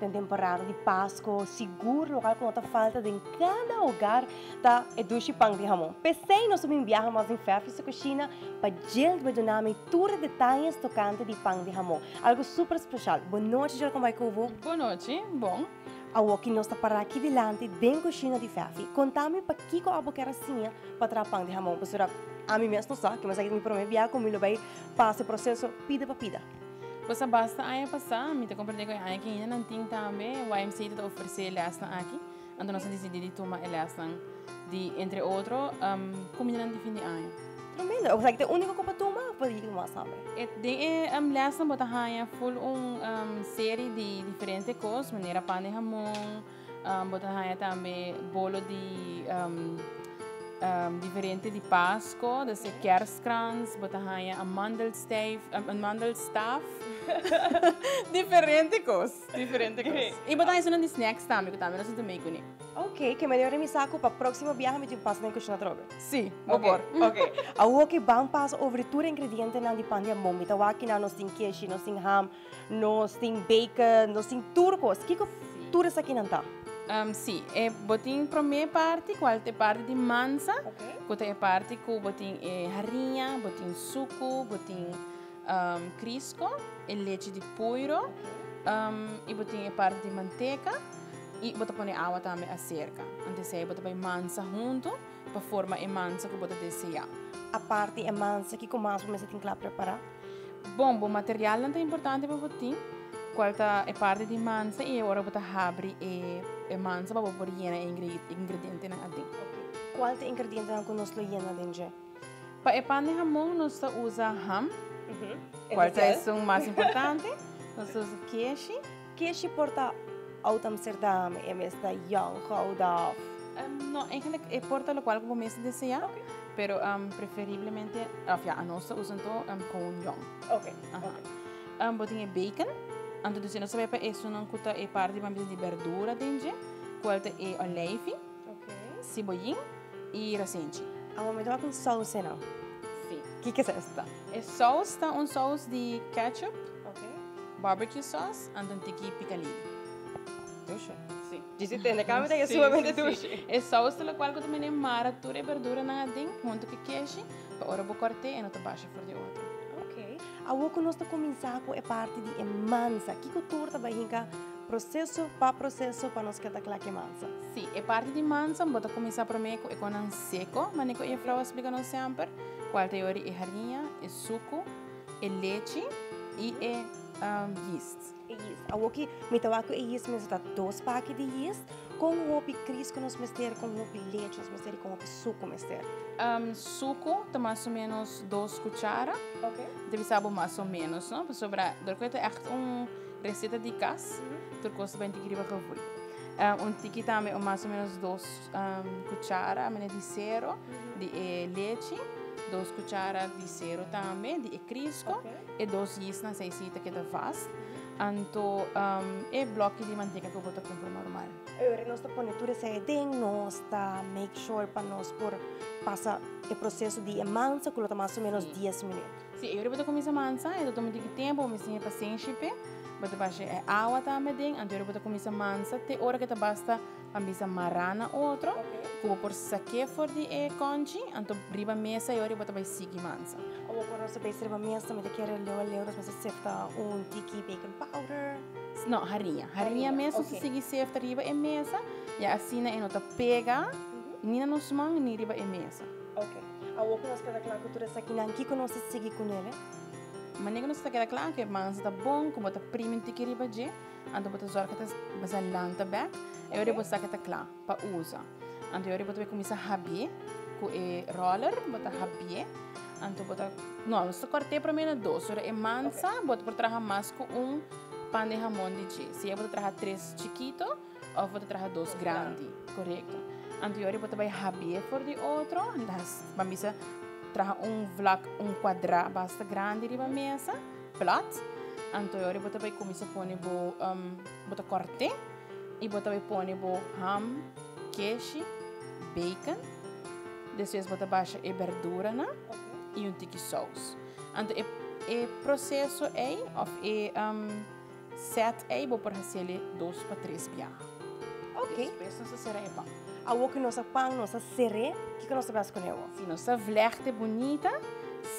Den temporada di Pasco, sigur loke cu no ta falta den cada hogar ta e dushi pan di hamon. P'esey nos a biaha mas den Fefi's cushina pa Jill bay duna mi tur detaye tocante di pan di hamon. Algo super special. Bon nochi, Jill, con ta bay cu bo? Bon nochi, bon. Awor cu nos ta para aki dilanti den cushina di Fefi. Conta mi pakico abo kier asina pa traha pan di hamon. Pasobra ami mes no sa, cu mi sa mi prome biaha cu mi lo bay pasa e proceso pida pa pida. Pues basta aña pasa, mi ta comprende cu aña cu ainda nan tin tambe, YMCA ta ofrece lesnan aki. Anto nos a dicidi di tuma e lesnan di, entre otro, cuminda di fin di aña. Tremendo. O sea, cu e unico cu tuma, por ta mas tambe? E, den e lesnan bo ta haya full un serie di diferente cos, manera pan di hamon, bo ta haya tambe bolo di diferente di Pasco, dus e kerstkrans, bo ta haya amandelstijf, amandelstaf, diferente cos, diferente cos. Y bo ta haya di snacks tambe, cu tambe nos ta make cune. Ok, cu mi ta misa cu pa proximo biaha mi tin pasa den cushina trobe. Si, por. Ok. Awor cu ban pasa over tur ingredientenan di pan di hamon. Mi ta wak aki nos tin keshi, nos tin ham, nos tin bacon, nos tin tur cos. Kico tur esakinan ta? Si, e bo tin prome parti, cual ta e parti di mansa, cu ta e parti cu bo tin e hariña, bo tin suco, bo tin Crisco, e lechi di puiro, y bo tin e parti di manteca, y bo ta pone awa tambe acerca. Anto bo ta bay mansa hunto pa forma e mansa cu bo ta desea. Aparte e mansa, kico mas bo tin cla prepara? Bon, bo materialnan ta importante pa bo tin, cual ta e parti di mansa y ora bo ta habri e mansa pa por yena e ingredientenan aden. Cual ta e ingredientenan cu nos lo yena den dje? Pa e pan di hamon nos ta usa ham, cual ta e mas importante. Nos ta usa keshi. Keshi por ta Oud Amsterdam, e mes ta Young Gouda. No, eigenlijk e por ta locual cu bo mes desea, pero preferiblemente, of ja, nos ta usa um, gewoon young. Bo tin e bacon, anto dus nos ta pa esunnan cu ta e parti ban di berdura den dje, cual ta e olijfi, siboyin y rasenchi. Awor mi ta cu saus no. Si. Kico ta esaki? E saus ta un saus di ketchup, barbecue sauce, anto un tiki piccalilli. Dushi. Si. Dice tende cambio ta sumamente dushi. E saus ta locual cu tambe mara tur e berduranan aden hunto cu keshi, pa ora bo corte e no ta basha for di otro. Ok. Awor cu nos ta cuminsa cu e parti di e mansa. Kico tur ta bay hinca proceso pa proceso pa nos keda cla cu e mansa? Si, e parti di mansa, bo ta cuminsa prome cu e cosnan seco, manera cu e juffrouw a explica nos semper, cual ta e hariña, e suco, e lechi y e yeast. E yeast. Awor cu mi ta wak e yeast mes ta dos paki di yeast, cu hopi Crisco nos mester, cu hopi lechi nos mester y cu hopi suco mester? Suco ta mas o menos 2 cuchara. Debe ser mas o menos, no? Pasobra, door cu ta echt un receta di cas, tur cos ta tiki riba gevoel. Un tiki tambe mas o menos 2 cuchara mene di cero, di e lechi, 2 cuchara di cero tambe, di e Crisco, e 2 yeast na 6 ta keda vast. Anto e bloki di manteca cu bo ta cumpra normal. Ora nos ta pone tur esey den, nos ta make sure pa nos por pasa e proceso di e mansa, cu ta mas o menos 10 minuut. Si, ora bo ta cuminsa mansa, e ta tuma un tempo, bo tin pasenshi pe, bo ta basha e awa tambe den, anto ora bo ta cuminsa mansa, te ora cu ta basta pa bisa mara na otro, cu bo por saca for di e conchi, anto riba mesa y ora bo ta bay sigui mansa. Awor cu nos ta riba mesa, mi ta kere leu leu, nos mester sifta un tiki baking powder. No, hariña. Hariña mes nos sigui sifta riba e mesa, y asina e no ta pega, ni na nos man, ni riba e mesa. Ok. Awor cu nos keda cla cu tur esakinan, kico nos ta sigui cu ne? Manera nos ta keda cla cu e mansa ta bon, cu bo ta primi un tiki riba dje, anto bo ta zorga ta basa lanta bek, y ora bo sa cu ta cla pa usa. Anto ora bo ta cuminsa habie cu e roller, bo ta habie, anto bo ta, no, nos ta corte prome na 2, ora e mansa, bo ta por traha mas cu un pan di hamon di dje. Si bo ta traha 3 chikito, of bo ta traha 2 grandi, correcto. Anto ora bo ta bay habie for di otro, ban bisa traha un vlak, un cuadra basta grandi riba mesa, plat. Anto ora bo ta bay cuminsa pone bo, bo ta corte, y bo ta bay pone bo ham, keshi, bacon. Despues bo ta basha e berduranan y un tiki saus. Anto e proceso ey, of e. set ei bo por hasiel dos pa tres biaha. Despues nos ta sera e pan. Awor ku nos a pan nos a ser'é, kiko nos ta bes kuné awor? Si nos ta vlègte bunita,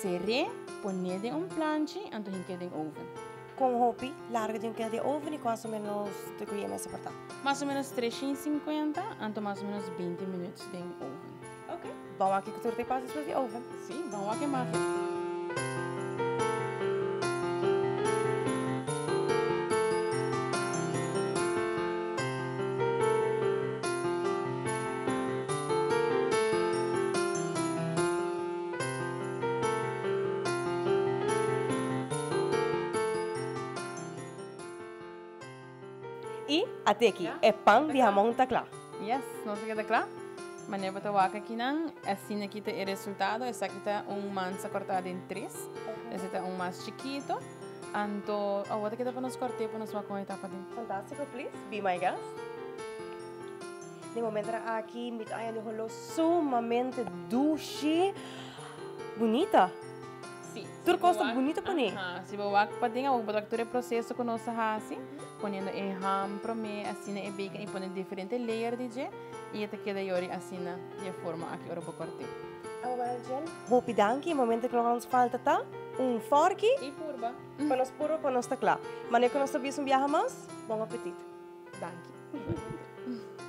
ser'é, pon'é den un planchi, anto hink'é den oven. Kon hopi largu tin keda den oven i kuantu menos degree e mester por ta? Mas o menos 350, anto mas o menos 20 minuut den oven. Ok, ban wak kiko tur ta pasa despues di oven. Si, ban wak e magia. I ate aki, e pan di hamon ta kla. Yes, nos a keda kla. Manera bo ta wak akinan, asina aki ta e resultado. Esaki ta un mansa kòrtá den tres. Esaki ta un mas chikito. Anto awor ta keda pa nos kòrt'é pa nos wak kon e ta paden. Fantástiko, please be my guest. Den momentonan aki mi ta haña di holó sumamente dushi. Bunita. Si. Tur kos ta bunita pone. Aha, si bo wak paden awor bo ta wak tur e proseso ku nos a hasi, poniendo e ham promé, asina e bacon i pone diferente layer di dje i e ta keda yori asina di e forma aki ora bo kòrt'é. Awor Jill, hopi danki. E momento ku nos falta ta un fòrki. I purba. Pa nos purba pa nos ta kla. Manera ku nos ta bisa un biaha mas, bon apetit. Danki.